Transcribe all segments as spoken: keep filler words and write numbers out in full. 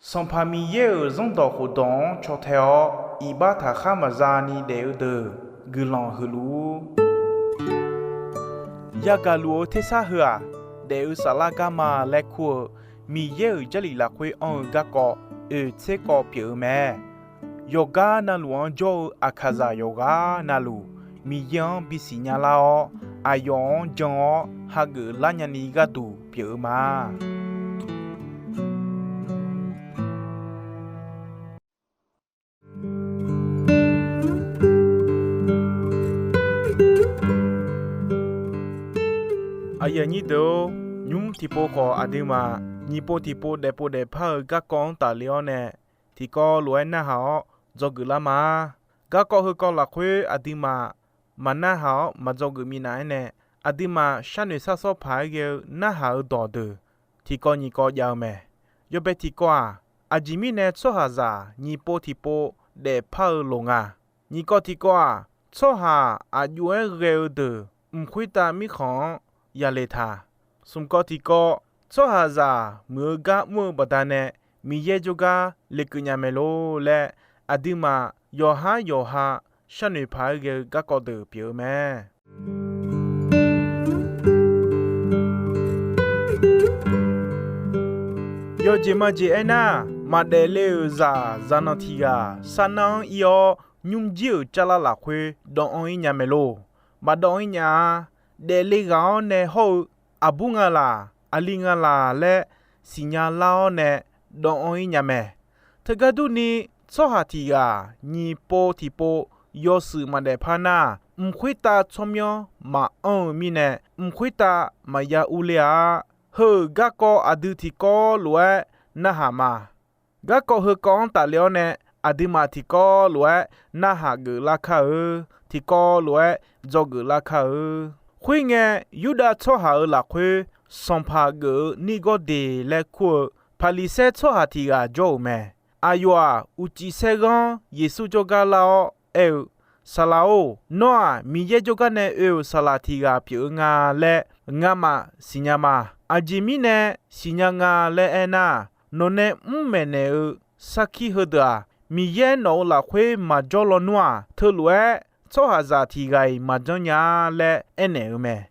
Sanqpaq Miqyaer-euq zanrdawq khofdawq-anr caw tae-awr, iqbax taqkhar maqza ni daef-eu deuq guiqlanq huiq luf-ur. Yagaq luf-eu tersar heu-aq, daef-eu saflar garma laer kur-eu Miqyaer-euq Jarlif lafkhoer anr-eu garkawv oeq tser kawv pyeuf-eu mae. Yawqgar navluf-anr jawr-eu Aqkaqzaq yawqghaq navluf, Miqyaer-anr bisiq nya lar-awr, aqyawf-anr jan-awr hageuf lar nyani gharduq pyeuf-eu ma. Aqyuif aqnyir deuq-or, nymr tiqpov khawf aqduimaf nyiq pov tiqpov daefpov daefpar-eu garkawv-anr tafle-awr nae, tiqkawv lof-aer narhaq-awr dzawgeuf lar ma. Garkawv heukawv lafkhoer aqduimaf maq narhaq-awr maq dzawgeuf minav-aer nae, aqduimaf sharnoeq sharshawr paq-aer ghae-eu narhaq-eu dawqdeuq tiqkawv nyiq kawv jav-eu mae. Yawbae tiqkawv-aq, aqjeq mirnae tsawrhaqzaq nyiq pov tiqpov daefpar-eu loq nga. Nyiq kawv tiqkawv-aq, tsawrhaq aqjox-aer ghae-eu deuq mq khoertav mirkhanq-anr yale taq. Smq kawv tiqkawv, tsawrhaqzaq muiq-eu gar mr-eu baqdanae Miqyaer jawrgar lekeuv nya mae lor laer, aqduimaf yawqhar yawqha sharnoeq paq-aer ghae-eu garkawv deuq pyeuf-eu mae. Yawjeq majeq aernar, maqdaef le-euq zaq zaqnanq tiq ghaq sarnar-anr ir-awr, nymrjir-euq carlar lafkhoer dawv anr-ir nya mae lor. Maqdawv anr-ir nya-a. Daefle ghaq-awr nae hawr-eu aqbur nga laq, aqli nga laq laer siqnya lar-awr nae dawv anr-ir nya mae. Teugar durni, tsawrhaq tiq ghaq nyiq pov tiqpov yawshuif maqdaef par nar, mq khoertav tsawrmyanr maqanr-eu mirnae, mq khoertav maqya urler-a. Heu-euq garkawv aqdui tiqkawv lof-aer narhaq ma. Garkawv heukawv-anr tafle-awr nae, aqduimaf tiqkawv lof-aer narhaq geuf lar kar-eu, tiqkawv lof-aer dzawgeuf lar kar-eu. Khoerngae, Yurdav tsawrhaq-euq lafkhoer sanqpaq geuf-eu Nirgawrdeq laer kur-eu Paqliqsaer tsawrhaq tiq ghaq jawr-euq mae. Aqyawf-aq, uqcif saerghanr Yeqsur jawrgar lar-awr aer-eu, Saqlaq-or, nawr-aq, Miqyaer jawrgar nae oe-euq saqlaq tiq ghaq pyeuf-eu nga laer ngamaf siqnya ma. Aqjeq mirnae siqnya nga laer aernar, nawqnae mr maeqnaeq-eu sarkir heudeuq-aq, Miqyaer nawq-euq lafkhoer maqjawr lawnmr-aq, teulof-aer tsawrhaqzaq tiq ghaq-iq maqjanr nya-a laer aernaeq-eu mae.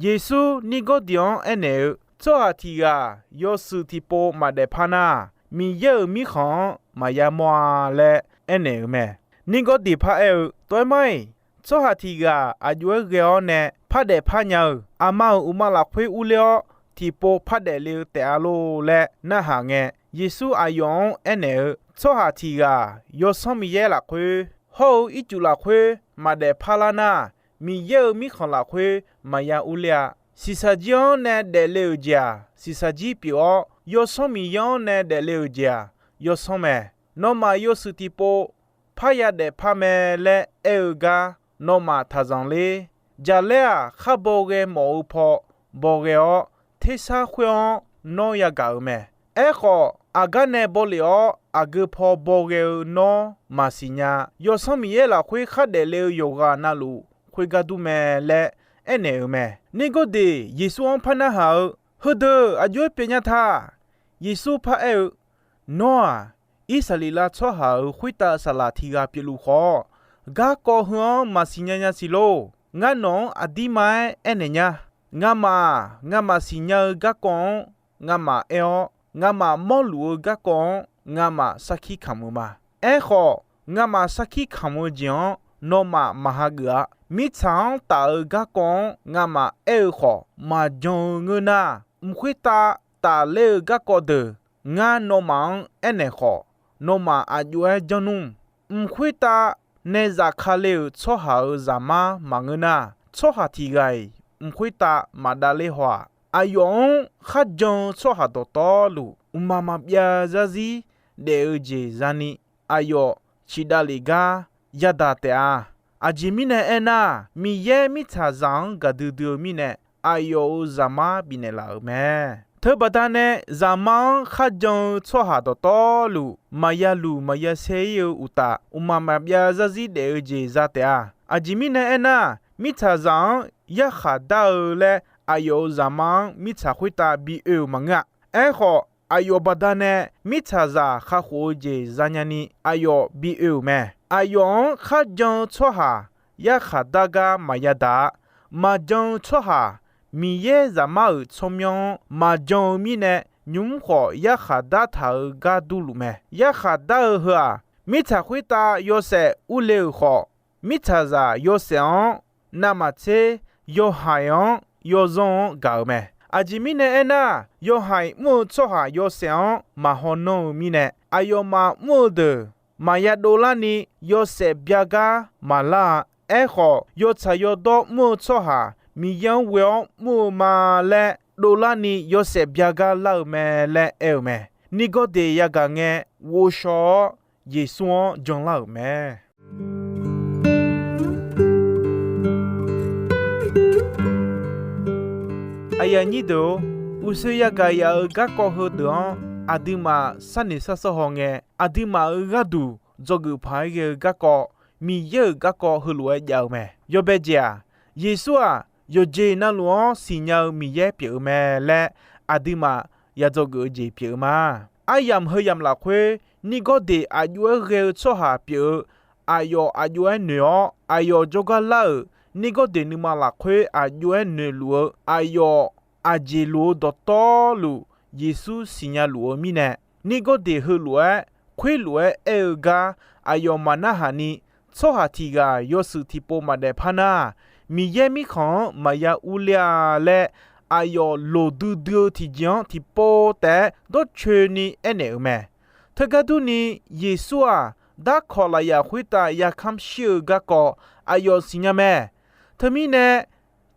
Yeqsur Nirgawrdeq-anr aernaeq-eu, Tsawrhaq tiq ghaq yawshuif tiqpov maqdaef par nar, Miqyaer-euq mirkhanq-anr maqya mawr-a laer aernaeq-eu mae. Nirgawrdeq par aer-eu, Tov-aer mar-iq, tsawrhaq tiq ghaq aqjox-aer ghae-awr nae par daef par nya-euq, aqma-euq uqma lafkhoer urler-awr tiqpov par daefle-eu taef-a lor laer narhaq ngae, Yeqsur aqyawf-anr aernaeq-eu, Tsawrhaq tiq ghaq Yawsanr Miqyaer lafkhoer hawr-eu ircuf lafkhoer maqdaef par lar nar, Miqyaer-euq mirkhanq lafkhoer maqya urler-a. Shiqshaq jir-anr nae daefle-euq jeq-aq, shiqshaq jir pyeuf-awr, Yawsanr Miqyaer-anr nae daefle-euq jeq-aq, yawsanr mae. Nawmaf yawshuif tiqpov parya daefpar mae laer aer-eu gar nawmaf taqzanq ler. Jaqlaer-aq, khar bawghae mawf-eu paw bawghae-awr, tersar khoer-anr nawr yagaq-euq mae. Aerkhawf, aqgar nae bawlef-awr aqgeu paw bawghae-eu nawr maqsiq nya. Yawsanr Miqyaer lafkhoer khar daefle-eu yawqghaq navluf khoergar dur mae laer aernaeq-euq mae. Nirgawrdeq Yeqsur-anr par narhaq-eu, Heudeuq aqjox-aer pyeuf nya ta? Yeqsur par aer-eu, Nawr-aq, Irsaqleqlav tsawrhaq-euq khoertav saqlaq tiq ghaq pyeufluf khawf, garkawv heu-anr maqsiq nya nya siq lor. Ngar nawq-anr aqdirma-aer aernaeq nya. Ngamaf-aq, ngamaf siqnya-eu garkawv-anr ngamaf aer-awr, ngamaf mawrluf-eu garkawv-anr ngamaf sarkir kamq-eu ma. Aerkhawf, ngamaf sarkir kamq-eu jeq-anr nawmaf maq hageuf-a. Mirtsaq-anr taf-eu garkawv-anr ngamaf aer-eu khawf, maqjan-eu ngeur nar, mq khoertav tafler-eu garkawv deuq ngar nawmaf-anr aernaeq khawf, nawmaf aqjox-aer janr nmr. Mq khoertav nae zafkale-euq tsawrhaq-euq Zaqmar maqngeur nar, tsawrhaq tiq ghaq-iq mq khoertav maqdav ler haw-aq, aqyawf-anr kharjan-eu tsawrhaq dawqtawvluf, mqmaq maqbyav zarzir daef-eu jeq zani, aqyawf ciqdav lef gar yadaq taef-a. Aqjeq mirnae aernar, Miqyaer mirtsaqzaq-anr gaqdui dui-eu mirnae, aqyawf-euq Zaqmar bifnaeq laf-euq mae. Teubaqda nae Zaqmar-anr kharjan-eu tsawrhaq dawqtawvluf, maqya luq maqya saer-ir-eu uqtaf, mqmaq maqbyav zarzir daef-eu jeq za taef-a. Aqjeq mirnae aernar, mirtsaqzaq-anr yarkhaq dar-eu laer aqyawf-euq Zaqmar-anr mirtsaq khoertav bi oe-euq maqngeur-a. Aerkhawf, aqyawf baqdanae mirtsaqzaq kakhof-eu jeq zanya ni aqyawf bi oe-euq mae. Aqyawf-anr kharjan-eu tsawrhaq yarkhaq dar gar maqya daq-a. Maqjan-eu tsawrhaq, Miqyaer Zaqmar-euq tsawrmyanr-anr maqjan-eu mirnae, nymq-mr khawf yarkhaq dartaq-eu gar durluf mae. Yarkhaq dar-eu heu-aq, mirtsaq khoertav yawshaef urle-euq khawf, mirtsaqzaq yawshaef-anr navmaqtser yawhaiq-anr yawzanr-anr gaq-euq mae. Aqjeq mirnae aernar, yawhaiq mr-eu tsawrhaq yawshaef-anr maqhaw nanr-eu mirnae, aqyawfmaf mr-eu deuq maqya dovlar ni yawshaef byagar maqlar-a. Aerkhawf, yawtsaq yawdawr mr-eu tsawrhaq Miqyaer-anr ghoe-awr mr-eu ma laer dovlar ni yawshaef byagar lar-eu mae laer aer-eu mae. Nirgawrdeq yagaq ngae ghovshaw-awr, Yeqsur-anr janlar-euq mae. Aqyuif aqnyir deuq-or, uqshoe yagaq yaf-euq garkawv heudeuq-anr aqduimaf sharnoeq sharshawr haw ngae, aqduimaf-euq gharduq dzawgeuf paq-aer ghae-eu garkawv, Miqyaer-euq garkawv heulof-aer jav-eu mae. Yawbae jeq-aq, Yeqsur-aq, yawqjeq navluf-anr siqnya-eu Miqyaer pyeuf-eu mae laer aqduimaf ya dzawgeuf-eu jeq pyeuf-eu ma. Aryamq heuyamq lafkhoer, Nirgawrdeq aq jov-aer ghae-eu tsawrhaq pyeuf-eu, aqyawf aq jov-aer noeq-awr aqyawf jawrgar lar-euq, Nirgawrdeq nuima lafkhoer aq jov-aer noeqluf-eu, aqyawf aqjeq lof-eu dawqtawvluf Yeqsur siqnya luf-eu mirnae, Nirgawrdeq heulof-aer khoerlof-aer aer-eu gar aqyawf maqnarhaq ni, tsawrhaq tiq ghaq yawshuif tiqpov maqdaef par nar, Miqyaer Mirkhanq-anr maqya urler-a laer, aqyawf loqdui dui-eu tiqjeq-anr tiqpov taef-aer dawrcoeni aernaeq-euq mae. Teugar durni, Yeqsur-aq, darkawq lafyaq khoertav yakamr shir-eu garkawv aqyawf siqnya mae. Teumirnae,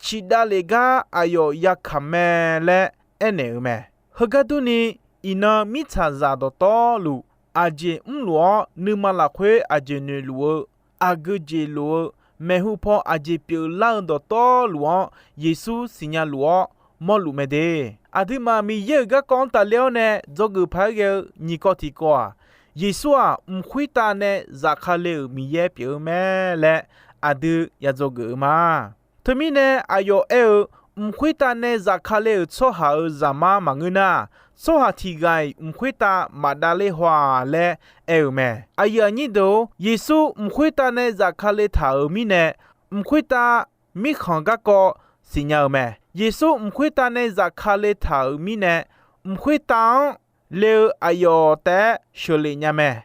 ciqdav lef gar aqyawf yakamq mae laer aernaeq-euq mae. Heugar durni, iqnan mirtsaqzaq dawqtawvluf aqjeq mrluf-awr nuima lafkhoer aqjeq noeqluf-eu, aqgeu jeq lof-eu, maeqhu paw aqjeq pyeuflar-eu dawqtawvluf-anr Yeqsur siqnya luf-awr mawrluf mae de. Aqduimaf Miqyaer-euq garkawv-anr tafler-awr nae dzawgeuf paq-aer ghae-eu nyiq kawv tiq kawv-aq, Yeqsur-aq, mq khoertav nae zafkale-euq Miqyaer pyeuf-eu mae laer aqdui ya dzawgeuf-eu ma. Teumirnae aqyawf aer-eu, mq khoertav nae zafkale-euq tsawrhaq-euq Zaqmar maqngeur nar, tsawrhaq tiq ghaq-iq mq khoertav maqdav ler haw-aq laer aer-euq mae. Aqyuif aqnyir deuq-or, Yeqsur mq khoertav nae zafkale taq-euq mirnae, mq khoertav mirkhanq garkawv siqnya-eu mae. Yeqsur mq khoertav nae zafkale taq-euq mirnae, mq khoertav-anr le-eu aqyawf taef-aer sheuqlef nya mae.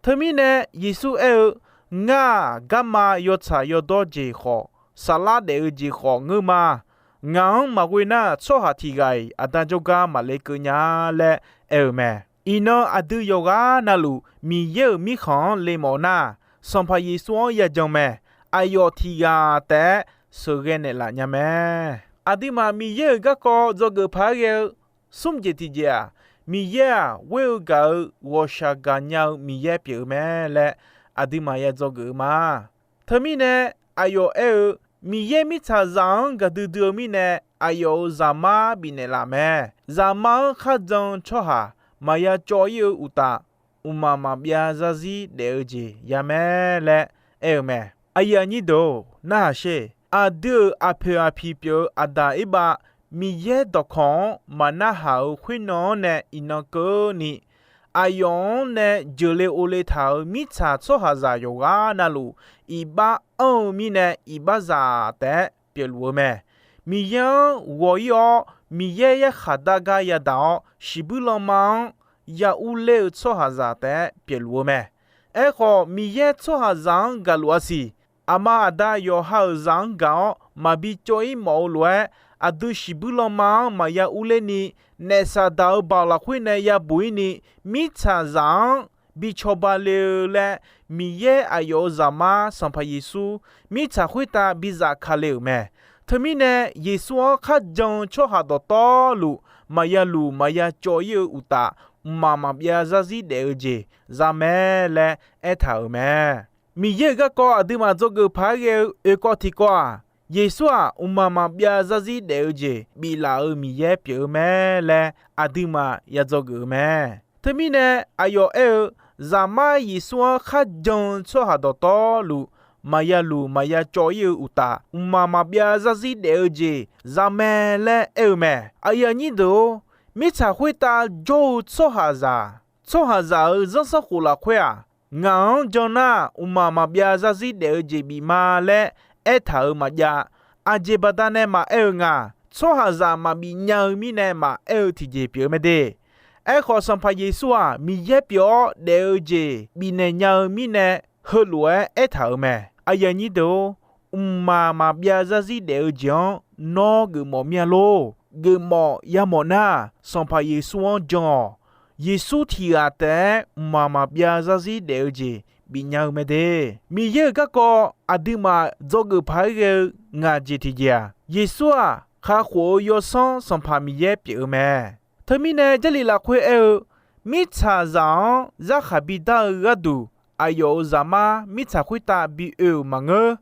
Teumirnae Yeqsur aer-eu, Ngar-aq, garma yawtsaq yawdawr jeq khawf, saflar daef-eu jeq khawf ngeur ma. Ngaq-anr maqghoe nar, tsawrhaq tiq ghaq-iq Aqda jawrgar maqle keuv nya-a laer aer-eu mae. Iqnan aqdui yawqghaq navluf Miqyaer-euq mirkhanq-anr le mawf nar, Sanqpaq Yeqsur-anr yajan mae. Aqyawf tiq ghaq taef-aer sheuqghae naeqlaf nya mae. Aqduimaf Miqyaer-euq garkawv dzawgeuf paq-aer ghae-eu smr jeq tiqjeq-aq, Miqyaer-aq, ghoer-eu gaq-eu ghawqshaq gaqnya-eu Miqyaer pyeuf-eu mae laer aqduimaf ya dzawgeuf-eu ma. Teumirnae aqyawf aer-eu, Miqyaer mirtsaqzaq-anr gaqdui dui-eu mirnae, aqyawf-euq Zaqmar bifnaeq laf mae. Zaqmar-anr kharjan-eu tsawrhaq maqya cawv-ir-eu uqtaf, mqmaq maqbyav zarzir daef-eu jeq ya mae laer aer-eu mae. Aqyuif aqnyir deuq-or, narhaq sher. Aqdui-euq aqpoeq aqpiq pyeuf-eu Aqdaq Irbav Miqyaer dawqkawq-anr maqnarhaq-euq khoernan-anr nae iqnan keuvni, aqyawf-anr nae jeuqle ovle taq-euq mirtsaq tsawrhaqzaq yawqghaq navluf iqbax anr-eu mirnae iqbaxzaq taef-aer pyeufluf-eu mae. Miqyaer-anr ghawq-ir-awr, Miqyaer yarkhaq dar gar yadaq-awr, shiqbuir lanma-anr ya urler-eu tsawrhaqzaq taef-aer pyeufluf-eu mae. Aerkhawf, Miqyaer tsawrhaqzaq-anr gaqluf-a siq. Aqma aqda yawqha-euq zaq-anr gaq-awr maqbi cawv-ir mawf-eu lof-aer, aqdui shiqbuir lanma-anr maqya urler ni, naef Saqdaq-euq baoq lafkhoer nae yabuq-ir ni, mirtsaqzaq-anr bi cawba le-eu laer, Miqyaer aqyawf-euq Zaqmar Sanqpaq Yeqsur mirtsaq khoertav bi zafkale-euq mae. Teumirnae, Yeqsur-anr kharjan-eu tsawrhaq dawqtawvluf maqya luq maqya cawv-ir-eu uqtaf, mqmaq maqbyav zarzir daef-eu jeq za mae laer aertaq-euq mae. Miqyaer-euq garkawv aqduimaf dzawgeuf paq-aer ghae-eu oekawv tiqkawv-aq, Yeqsur-aq, mqmaq maqbyav zarzir daef-eu jeq biflaf-euq Miqyaer pyeuf-eu mae laer aqduimaf ya dzawgeuf-eu mae. Teumirnae, aqyawf aer-eu, Zaqmar Yeqsur-anr kharjan-eu tsawrhaq dawqtawvluf maqya luq maqya cawv-ir-eu uqtaf, mqmaq maqbyav zarzir daef-eu jeq za mae laer aer-eu mae. Aqyuif aqnyir deuq-or, Mirtsaq khoertav jawr-eu tsawrhaqzaq, tsawrhaqzaq-euq zanrsanrkhof lafkhoer-aq, ngaq-anr jan nar, mqmaq maqbyav zarzir daef-eu jeq bif ma laer aertaq-euq maqjav. Aqjeq baqdanae maqaer-eu nga. Tsawrhaqzaq maqbif nya-eu mirnae maqaer-eu tiqjeq pyeuf-eu mae de. Aerkhawf, Sanqpaq Yeqsur-aq, Miqyaer pyeuf-awr daef-eu jeq bifnaeq nya-eu mirnae, heulof-aer aertaq-euq mae. Aqyuif aqnyir deuq-or, mqmaq maqbyav zarzir daef-eu jeq-anr nawr geufmawf mir-a lor. Geufmawf yamawf nar, Sanqpaq Yeqsur-anr jan-awq. Yeqsur tiq ghaq taef-aer mqmaq maqbyav zarzir daef-eu jeq bifnya-eu mae de. Miqyaer-euq garkawv aqduimaf dzawgeuf paq-aer ghae-eu ngaq jeq tiqjeq-aq, Yeqsur-aq, kakhof-eu yawsanr Sanqpaq Miqyaer pyeuf-eu mae. Teumirnae Jarlif lafkhoer aer-eu, mirtsaqzaq-anr zarkhaq bidar-eu gharduq, aqyawf-euq Zaqmar mirtsaq khoertav bi oe-euq maqngeur.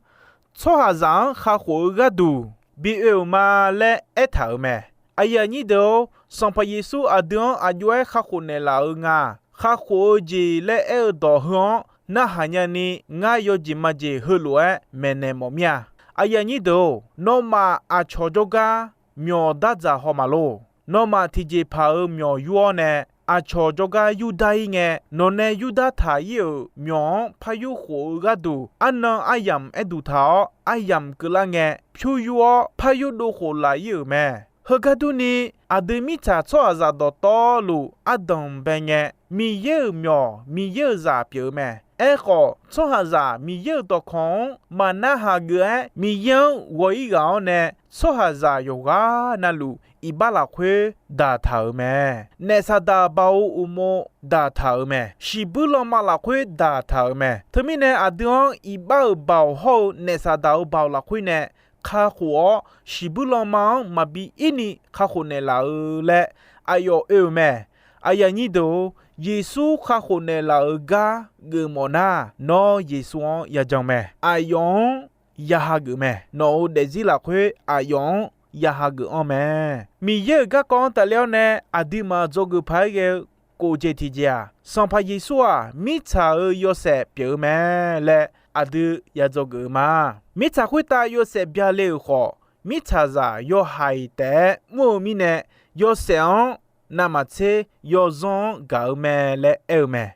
Tsawrhaqzaq-anr kakhof-eu gharduq bi oe-euq ma laer aertaq-euq mae. Aqyuif aqnyir deuq-or, Sanqpaq Yeqsur aqdui-anr aq jov-aer kakhof naeqlaf-eu nga. Kakhof-eu jeq laer aer-eu dawq heu-anr narhaq nyani, ngar yawjeq majeq heulof-aer maeqnaeq mawf mir-a. Aqyuif aqnyir deuq-or, nawmaf aqcawq jawrgar myawq dardzaq haw maqlor. Nawmaf tiqjeqpaq-euq myawq yur-awr nae, aqcawq jawrgar yurdar-ir ngae, nawqnae yurdar taq-ir-euq myawq-anr par yur khof-eu gharduq, arnan aryamq aer duq taq-awr, aryamq keuvlar ngae, pyur yur-awr par yurdov khof laf-ir-euq mae. Heugar durni, aqdui mirtsaq tsawrhaqzaq dawqtawvluf ardanq bae ngae, Miqyaer-euq myawq, Miqyaer-euq zaq pyeuf-eu mae. Aerkhawf, tsawrhaqzaq Miqyaer-euq dawqkawq-anr maqnarhaq geuf-aer, Miqyaer-anr ghawq-ir ghaq-awr nae, tsawrhaqzaq yawqghaq navluf iqbax lafkhoer daqtaq-euq mae. Naef Saqdaq baoq-eu uqmov daqtaq-euq mae. Shiqbuir lanma lafkhoer daqtaq-euq mae. Teumirnae, aqdui-anr iqbax-euq baoq hawr-eu naef Saqdaq-euq baoq lafkhoer nae kakhof-awr, shiqbuir lanma-anr maqbi ir ni kakhof naeqlaf-eu laer aqyawf oe-euq mae. Aqyuif aqnyir deuq-or, Yeqsur kakhof naeqlaf-euq gar geufmawf nar, nawr Yeqsur-anr yajan mae. Aqyawf-anr ya hageuf mae. Nawq-euq daefzir lafkhoer aqyawf-anr ya hageuf anr mae. Miqyaer-euq garkawv-anr tafler-awr nae aqduimaf dzawgeuf paq-aer ghae-eu kof jeq tiqjeq-aq, Sanqpaq Yeqsur-aq, mirtsaq-euq yawshaef pyeuf-eu mae laer aqdui ya dzawgeuf-eu ma. Mirtsaq khoertav yawshaef byale-euq khawf, mirtsaqzaq yawhaiq taef-aer mr-eu mirnae, yawshaef-anr navmaqtser yawzanr-anr gaq-eu mae laer aer-eu mae.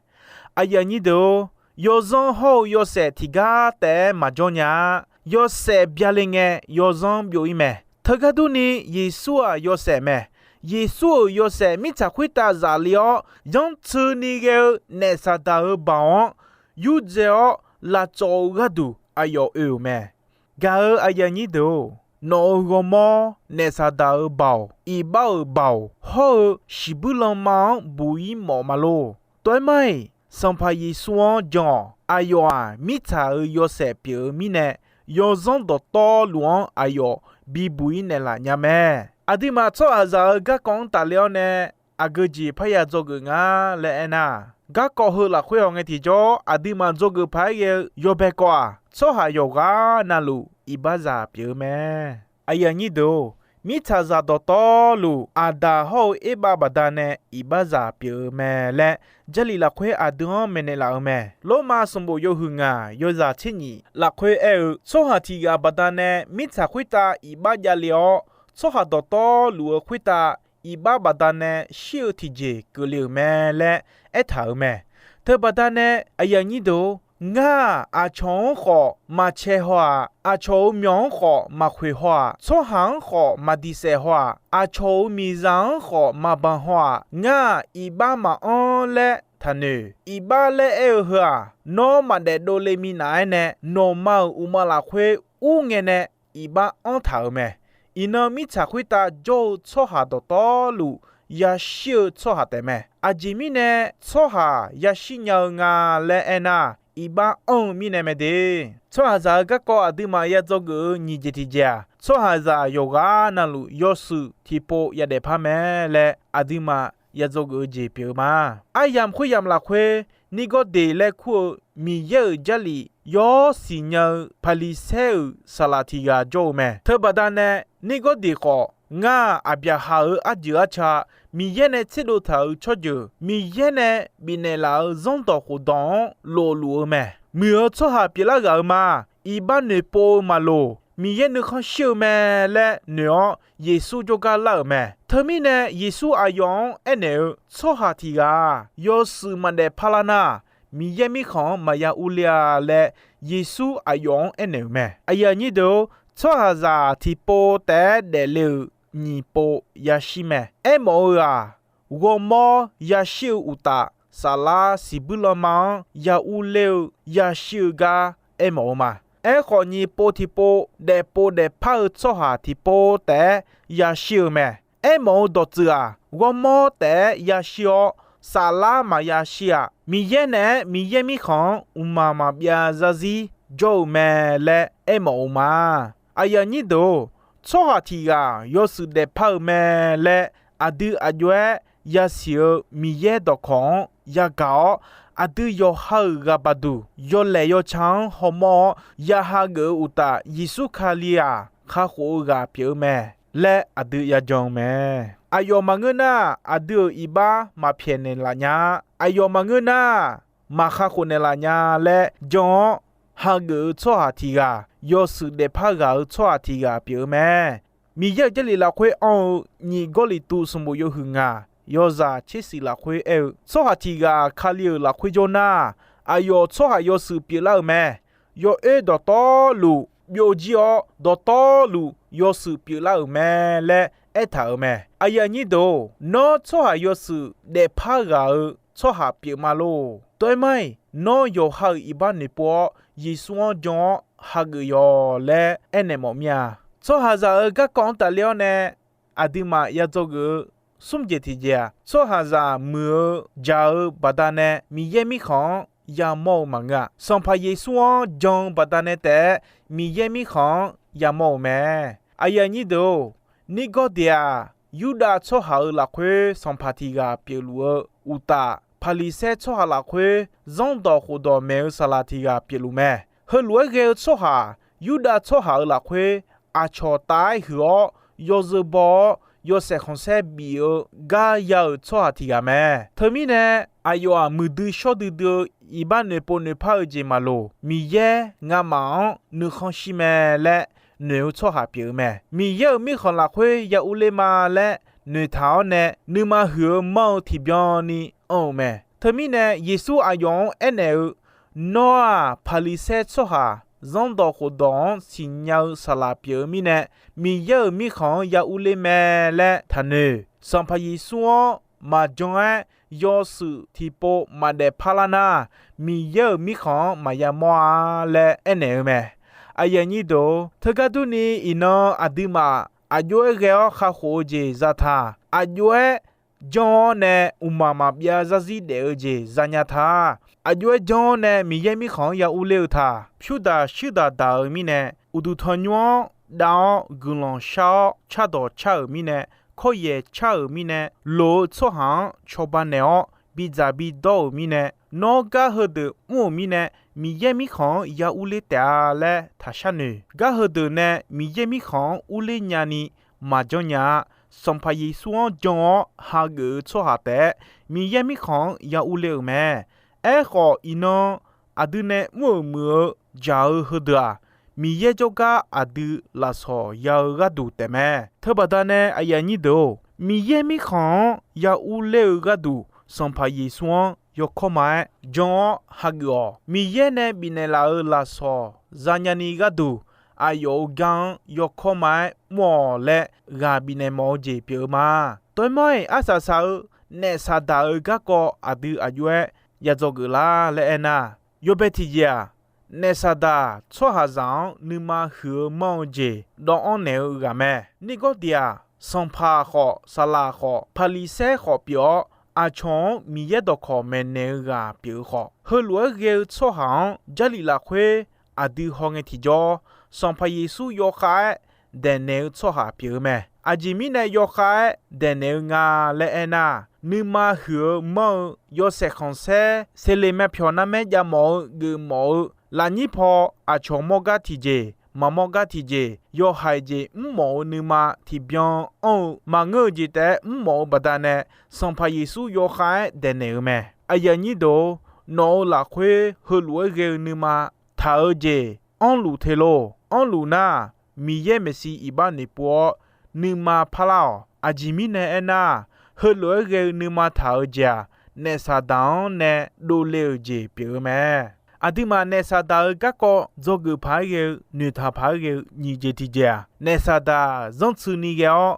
Aqyuif aqnyir deuq-or, yawzanr hawr-eu yawshaef tiqgar taef-aer maqjawr nya-a. Yawshaef byale ngae, yawzanr byov-ir mae. Teugar durni, Yeqsur-aq yawshaef mae. Yeqsur-euq yawshaef mirtsaq khoertav zaf le-awr, yanrtsuini ghae-eu naef Saqdaq-euq baoq-anr yurdzae-awr lavcawv-eu gharduq aqyawf oe-euq mae. Gaq-euq aqyuif aqnyir deuq-or, nawq-euq ghawrmawr naef Saqdaq-euq baoq, iqbax-euq baoq hawr-eu shiqbuir lanma-anr buq-ir mawf ma lor. Tov-aer mar-iq, Sanqpaq Yeqsur-anr jan-awq. Aqyawf-aq, mirtsaq-euq yawshaef pyeuf-eu mirnae, yawzanr dawqtawvluf-anr aqyawf bibuq-ir naeqlaf nya mae. Aqduimaf tsawrhaqzaq-euq garkawv-anr tafler-awr nae, aqgeu jeq parya dzawgeuf nga laer aernar, garkawv heu lafkhoer hawngae tiqjawr aqduimaf dzawgeuf paq-aer ghae-eu yawbae kawv-aq, tsawrhaq yawqghaq navluf iqbaxzaq pyeuf-eu mae. Aqyuif aqnyir deuq-or, mirtsaqzaq dawqtawvluf, Aqdaq hawr-eu Erbav baqdanae iqbaxzaq pyeuf-eu mae laer, Jarlif lafkhoer aqdui-anr maeqnaeq laf-eu mae. Lormav sanqbof yawhuiq ngaq yawzaq tser nyif lafkhoer aer-eu, tsawrhaq tiq ghaq baqdanae mirtsaq khoertav iqbax javle-awr, tsawrhaq dawqtawvluf-eu khoertav iqbax baqdanae shir-eu tiqjeq keuvle-euq mae laer aertaq-euq mae. Teubaqdanae aqyuif aqnyir deuq-or, ngar-aq, aqcawq-anr khawf maqcae haw-aq, aqcawq-euq myawq-anr khawf maqkhoeq haw-aq, tsawrhaq-anr khawf maqdiq saef haw-aq, aqcawq-euq miqzaq-anr khawf maqbanq haw-aq, ngar-aq, iqbax maqanr laer taqnoeq. Iqbax laer aer-eu heu-aq, nawr maqdaef dovle minav-aer nae, nawqma-euq uqma lafkhoer ur ngae nae iqbax anr taq-euq mae. Iqnan mirtsaq khoertav jawr-eu tsawrhaq dawqtawvluf yashir-eu tsawrhaq taef mae. Aqjeq mirnae tsawrhaq yashir nya-eu nga laer aernar, iqbax anr-eu mirnae mae de. Tsawrhaqzaq-euq garkawv aqduimaf ya dzawgeuf-eu nyiq jeq tiqjeq-aq, tsawrhaqzaq yawqghaq navluf yawshuif tiqpov yadaef par mae laer aqduimaf ya dzawgeuf-eu jeq pyeuf-eu ma. Aryamq khoeryamq lafkhoer, Nirgawrdeq laer kur-eu Miqyaer-euq Jarlif yawr siqnya-eu Paqliqsaer-euq saqlaq tiq ghaq jawr-eu mae. Teubaqda nae Nirgawrdeq khawf, ngar-aq, Aqbyaqhaq-euq arjeuq arca, Miqyaer nae tserdov taq-euq tsawrjeuq, Miqyaer nae bifnaeq laf-euq Zanrdawq khofdawq-anr lofluf-eu mae. Muiq-eu tsawrhaq pyeuflar ghaq-euq ma. Iqbax noeqpov-eu maqloq. Miqyaer nuikhanr shir-eu mae laer noeq-awr, Yeqsur jawrgar lar-euq mae. Teumirnae, Yeqsur aqyawf-anr aernaeq-eu, Tsawrhaq tiq ghaq-aq, yawshuif maqdaef parlar nar, Miqyaer mirkhanq-anr maqya urler-a laer, Yeqsur aqyawf-anr aernaeq-euq mae. Aqyuif aqnyir deuq-or, tsawrhaqzaq tiqpov taef-aer daefle-euq nyiq pov yashir mae. Aermawf-eu-aq, ghawrmawr yashir-eu uqtaf, saflar siqbuir lanma-anr ya urler-eu yashir-eu gar aermawf-eu ma. Aerkhawf, nyiq pov tiqpov daefpov daefpar-eu tsawrhaq tiqpov taef-aer yashir-eu mae. Aermawf-eu dawqtsuif-aq, ghawrmawr taef-aer yashir-awr, saflar maqya shir-aq, Miqyaer naeq-aer Miqyaer mirkhanq-anr mqmaq maqbyav zarzir jawr-eu mae laer aermawf-eu ma. Aqyuif aqnyir deuq-or, tsawrhaq tiq ghaq yawshuif daefpar-euq mae laer aqdui aq jov-aer yasiq-eu Miqyaer dawqkawq-anr yagaq-awr, aqdui yawqha-euq ghaq baqduq yawlaeq yawca-anr hawmawr-awr ya hageuf-eu uqtaf, Yeqsur Kali-aq kakhof-eu ghaq pyeuf-eu mae laer aqdui yajan-eu mae. Aqyawf maqngeur nar, aqdui-euq iqbax maqpyaeqnaeq laf nya-a. Aqyawf maqngeur nar, maqkakhof naeqlaf nya laer jan-awr, hageuf-eu tsawrhaq tiq ghaq, yawshuif daefpar ghaq-eu tsawrhaq tiq ghaq pyeuf-eu mae. Miqyaer-euq Jarlif lafkhoer anr-eu nyiq Gawrliqtu sanqbof yawhuiq ngaq yawzaq tser shif lafkhoer aer-eu, tsawrhaq tiq ghaq Kali-euq lafkhoer jawr nar, aqyawf tsawrhaq yawshuif pyeuflar-euq mae. Yawoer dawqtawvluf byovjir-awr, dawqtawvluf yawshuif pyeuflar-euq mae laer aertaq-euq mae. Aqyuif aqnyir deuq-or, nawr tsawrhaq yawshuif daefpar ghaq-eu tsawrhaq pyeuf ma lor. Tov-aer mar-iq, nawr yawqha-euq iqbax noeqpov-awr, Yeqsur-anr jan-awr hageuf yawq laer aernaeq mawf mir-a. Tsawrhaqzaq-euq garkawv-anr tafler-awr nae aqduimaf ya dzawgeuf-eu smr jeq tiqjeq-aq, tsawrhaqzaq muiq-eu jaq-eu baqdanae Miqyaer mirkhanq-anr yamawr-eu maqngeur-a. Sanqpaq Yeqsur-anr jan-eu baqdanae taef-aer Miqyaer mirkhanq-anr yamawr-euq mae. Aqyuif aqnyir deuq-or, Nirgawrdeq-aq, Yurdav tsawrhaq-euq lafkhoer sanqpaq tiq ghaq pyeufluf-eu uqtaf, Paqliqsaer tsawrhaq lafkhoer zanrdawq khofdawq maeq-eu saqlaq tiq ghaq pyeufluf mae. Heulof-aer ghae-eu tsawrhaq, Yurdav tsawrhaq-euq lafkhoer aqcawq tav-aer huiq-awr, yawzeu baw-awr, yawshaef khanqsaer bif-eu gar ya-euq tsawrhaq tiq ghaq mae. Teumirnae, aqyawf-aq, muiqdui shawr duidui-eu iqbax noeqpov noeqpar-eu jeq maqloq. Miqyaer ngamaf-anr nuikhanr shir mae laer noeq-eu tsawrhaq pyeuf-eu mae. Miqyaer-euq mirkhanq lafkhoer ya urler ma laer noeqtaq-awr nae, nuima huiq-eu manr-eu tiqbyan ni anr-eu mae. Teumirnae, Yeqsur aqyawf-anr aernaeq-eu, Nawr-aq, Paqliqsaer tsawrhaq zanrdawq khofdawq-anr siqnya-eu saqlaq pyeuf-eu mirnae, Miqyaer-euq mirkhanq-anr ya urler mae laer taqnoeq. Sanqpaq Yeqsur-anr maqjan-aer yawshuif tiqpov maqdaef parlar nar, Miqyaer-euq mirkhanq-anr maqya mawr-a laer aernaeq-eu mae. Aqyuif aqnyir deuq-or, teugar durni iqnan aqduimaf aq jov-aer ghae-awr kakhof-eu jeq zataq, aq jov-aer janr-awr nae mqmaq maqbyav zarzir daef-eu jeq zanya ta. Aq jov-aer janr-awr nae Miqyaer mirkhanq-anr ya urler-eu taq. Pyurdaq shuirdaq daq-eu mirnae, uqduq tanqnymr-anr dav-awr guiqlanq shar-awr cardawq car-euq mirnae, kawryaeq car-euq mirnae, loq-eu tsawrhaq-anr cawba naeq-awr bidzaq bidawr-euq mirnae, nawr gar heudeuq mr-euq mirnae, Miqyaer mirkhanq-anr ya urler taef-a laer taq sharnoeq. Gar heudeuq nae Miqyaer mirkhanq-anr urler nyani maqjanr nya-a. Sanqpaq Yeqsur-anr jan-awr hageuf-eu tsawrhaq taef-aer Miqyaer mirkhanq-anr ya urler-euq mae. Aerkhawf, iqnan aqdui nae mr-euq muiq-eu jaq-eu heudeuq-aq, Miqyaer jawrgar aqdui lafsawq ya-eu gharduq taefmae. Teubaqda nae aqyuif aqnyir deuq-or, Miqyaer mirkhanq-anr ya urler-eu gharduq Sanqpaq Yeqsur-anr yawkawr ma-aer jan-awr hageuf-awq. Miqyaer nae bifnaeq laf-euq lafsawq zanya ni gharduq aqyawf-euq gar-anr yawkawr ma-aer mr-awq laer ghaq bifnaeq mawf-eu jeq pyeuf-eu ma. Tov-aer mar-iq, arsaq saq-eu naef saqdaq-euq garkawv aqdui aq jov-aer ya dzawgeuf lar laer aernar, yawbae tiqjeq-aq, naef saqdaq tsawrhaqzaq-anr nuima huiq-eu manr-eu jeq dawvanr naeq-eu ghaq mae. Nirgawrdeq-aq, sanqpaq khawf, saqlaq khawf, Paqliqsaer khawf pyeuf-awr, aqcawq-anr Miqyaer dawqkawq maeqnaeq-eu ghaq pyeuf-eu khawf, heulof-aer ghae-eu tsawrhaq-anr Jarlif lafkhoer aqdui hawngae tiqjawr, Sanqpaq Yeqsur yawkhav-aer daeqnaeq-eu tsawrhaq pyeuf-eu mae. Aqjeq mirnae yawkhav-aer daeqnaeq-eu nga laer aernar, nuima huiq-eu manr-eu yawshaef khanqsaer seqleq myavpyawq narmaer jav mawf-eu geufmawf-eu lafnyir paw aqcawq mawr gar tiqjeq, maqmawr gar tiqjeq, yawhaiq jeq mrmawf-eu nuima tiqbyan anr-eu maqngeur-eu jeq taef-aer mrmawf-eu baqdanae, Sanqpaq Yeqsur yawkhav-aer daeqnaeq-eu mae. Aqyuif aqnyir deuq-or, nawq-euq lafkhoer heulof-aer ghae-eu nuima taq-eu jeq anrluf te lor. Anrluf nar, Miqyaer maeqshi iqbax noeqpov-awr, nuima parlar-awq. Aqjeq mirnae aernar, heulof-aer ghae-eu nuima taq-eu jeq-aq, naef Saqdaq-anr nae dovle-euq jeq pyeuf-eu mae. Aqduimaf naef Saqdaq-euq garkawv dzawgeuf paq-aer ghae-eu noeqtaq paq-aer ghae-eu nyiq jeq tiqjeq-aq, naef Saqdaq zanrtsuini ghae-awr,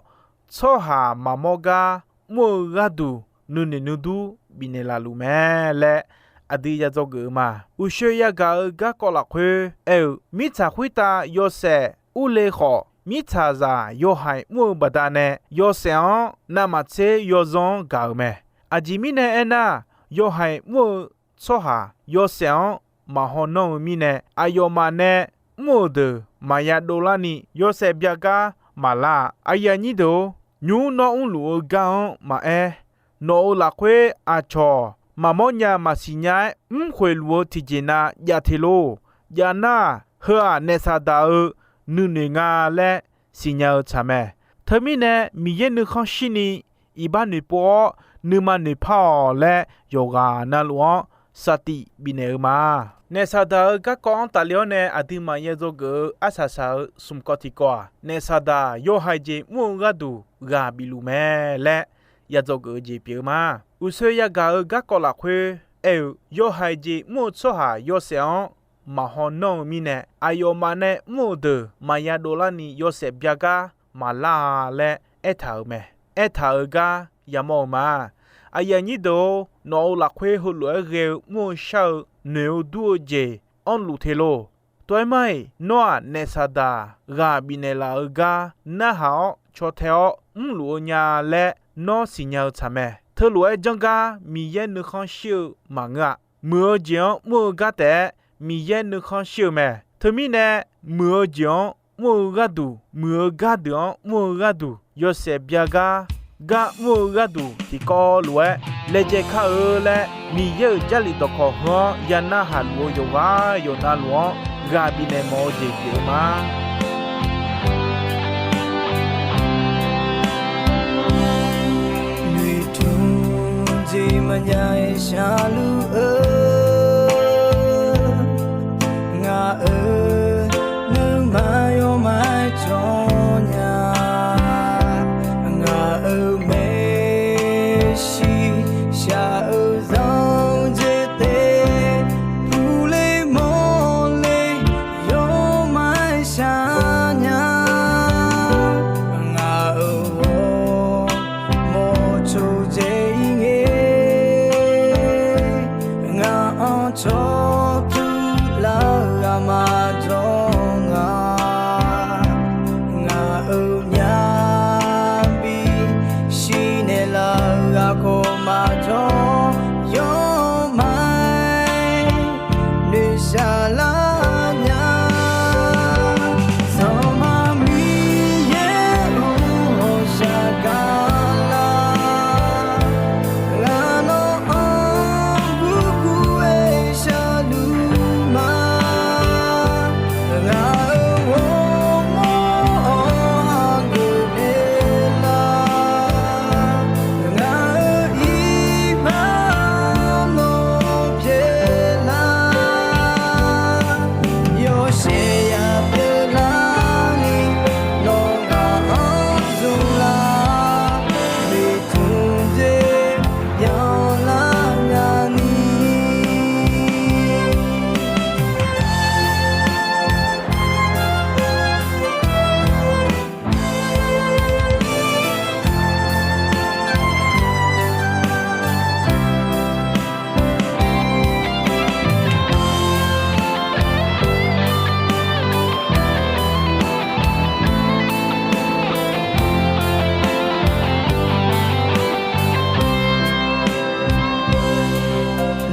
tsawrhaq maqmawr gar mr-eu gharduq nuinoeq nuidur bifnaeq laf luf mae laer aqdui ya dzawgeuf-eu ma. Uqshoe yagaq-eu garkawv lafkhoer aer-eu, mirtsaq khoertav yawshaef urle khawf, mirtsaqzaq yawhaiq mr-eu baqdanae yawshaef-anr navmaqtser yawzanr-anr gaq-euq mae. Aqjeq mirnae aernar, yawhaiq mr-eu tsawrhaq yawshaef-anr maqhaw nanr-eu mirnae, aqyawfmaf nae mr-euq deuq maqya dovlarni yawshaef byagar maqlar-a. Aqyuif aqnyir deuq-or, nymr nawr mrluf-eu gar-anr maqaer, nawq-euq lafkhoer aqcawq maqmawr nya maqsiq nya-aer mrkhoeq luf-eu tiqjeq na jav te lor. Jav nar, heu-aq naef Saqdaq-euq nuinoeq nga laer siqnya-eu tsaq mae. Teumirnae Miqyaer nuikhanr shirni iqbax noeqpov-awr nuima noeqpar-awq laer yawqghaq navluf-anr saftif bifnaeq-eu ma. Naef Saqdaq-euq garkawv-anr tafle-awr nae aqduimaf ya dzawgeuf-eu arsaq saq-eu smq kawv tiqkawv-aq, naef Saqdaq yawhaiq jeq mr-eu gharduq ghaq bif luf mae laer ya dzawgeuf-eu jeq pyeuf-eu ma. Uqshoe yagaq-eu garkawv lafkhoer aer-eu, yawhaiq jeq mr-eu tsawrhaq yawshaef-anr maqhaw nanr-eu mirnae, aqyawfmaf nae mr-euq deuq maqya dovlarni yawshaef byagar maqlar-a laer aertaq-euq mae. Aertaq-euq gar yamawr-eu ma. Aqyuif aqnyir deuq-or, nawq-euq lafkhoer heulof-aer ghae-eu mr-eu shar-eu noeq-eu dur-eu jeq anrluf te lor. Tov-aer mar-iq, nawr-aq naef Saqdaq ghaq bifnaeq laf-eu gar narhaq-awr caw tae-awr mrluf-eu nya laer nawr siqnya-eu tsaq mae. Teulof-aer janr gar Miqyaer nuikhanr shir-eu maqngeur-a. Muiq-eu jeq-anr mr-eu gar taef-aer Miqyaer nuikhanr shir-eu mae. Teumirnae, muiq-eu jeq-anr mr-eu gharduq, muiq-eu gardeuq-anr mr-eu gharduq, yawshaef byagar gar mr-eu gharduq tiqkawv lof-aer laejae kar-eu laer, Miqyaer-euq Jarlif dawqkawq heu-anr ya narhaq luf-eu yawqghaq yawqnavluf-anr ghaq bifnaeq mawf-eu jeq pyeuf-eu ma. Noeqtmq jeq maqnya-aer sharluf-eu, ngaq-euq nuima yawmaf-aer jawr nya. Ngaq-euq maeqshi shaq-eu zanq jeq te, puqle mawrle yawmaf-aer shaq nya. Ngaq-euq ghawrmawr coqdzae-ir ngae, ngaq-anr cawqtur lar-eu aqma jawr nga. Ngaq-euq myavbi shirnaeq laf-eu ghaq khawf maqjawr, yawmaf-aer noeqshaq lar nya. Sanqpaq Miqyaer-or, ghawqshaq gaq lar. Ngaq nawr-anr gurgur-aer sharluf ma. Ngaq-euq ghawrmawr-anr hageuf naeq lar. Ngaq-euq iqbax nawr pyeuf lar. Yawshaef ya pyeuf lar ni, nawr ngaq-anr zmq lar. Noeqtmq jeq byanlar nya ni.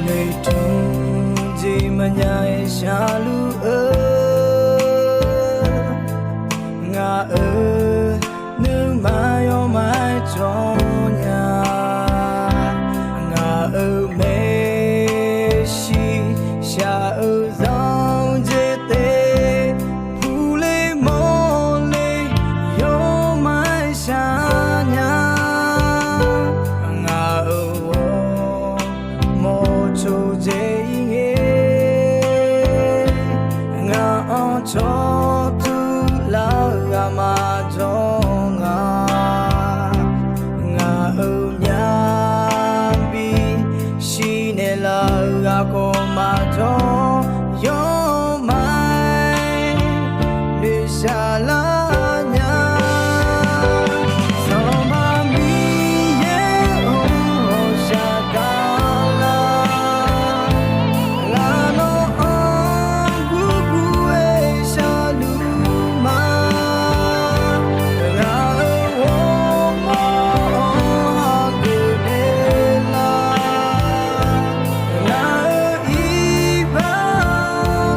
Noeqtmq jeq maqnya-aer sharluf-eu, ngaq-euq nuima yawmaf-aer jawr nya. Ngaq-euq maeqshi shaq-eu zanq jeq te, puqle mawrle yawmaf-aer shaq nya. Ngaq-euq ghawrmawr coqdzae-ir ngae, Aqkawq maqjawr yawmaf-aer noeqshaq lar nya. Sanqpaq Miqyaer-or, ghawqshaq gaqlar, ngar nawr-anr gurgur-aer sharluf ma. Ngaq-euq ghawrmawr-anr hageuf naeq lar, ngaq-euq iqbax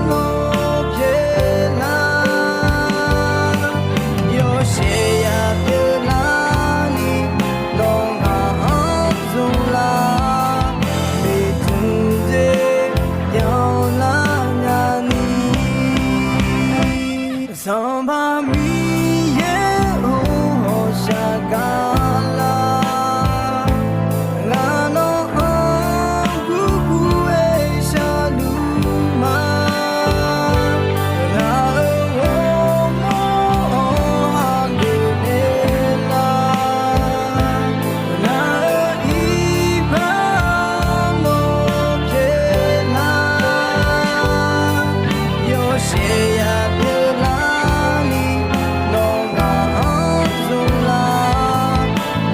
nawr pyeuflar. Yawshaef ya pyeuflarni, nawr ngaq-anr zmqlar, noeqtmq dzer yanlar nyani. Sanqpaq Miqyaer-or, ghawqshaq gaqlar, ngar nawr-anr gurgur-aer sharluf ma. Ngaq-euq ghawrmawr-anr hageuf naeq lar, ngaq-euq iqbax nawr pyeuflar. Yawshaef ya pyeuflarni, nawr ngaq-anr zmqlar,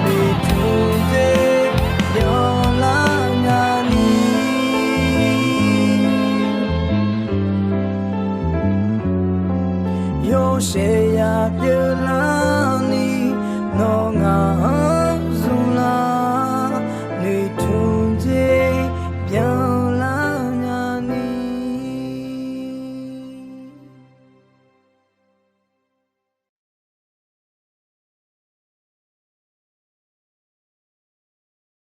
noeqtmq dzer yanlar nyani. Yawshaef ya pyeuflarni, nawr ngaq-anr zmqlar, noeqtmq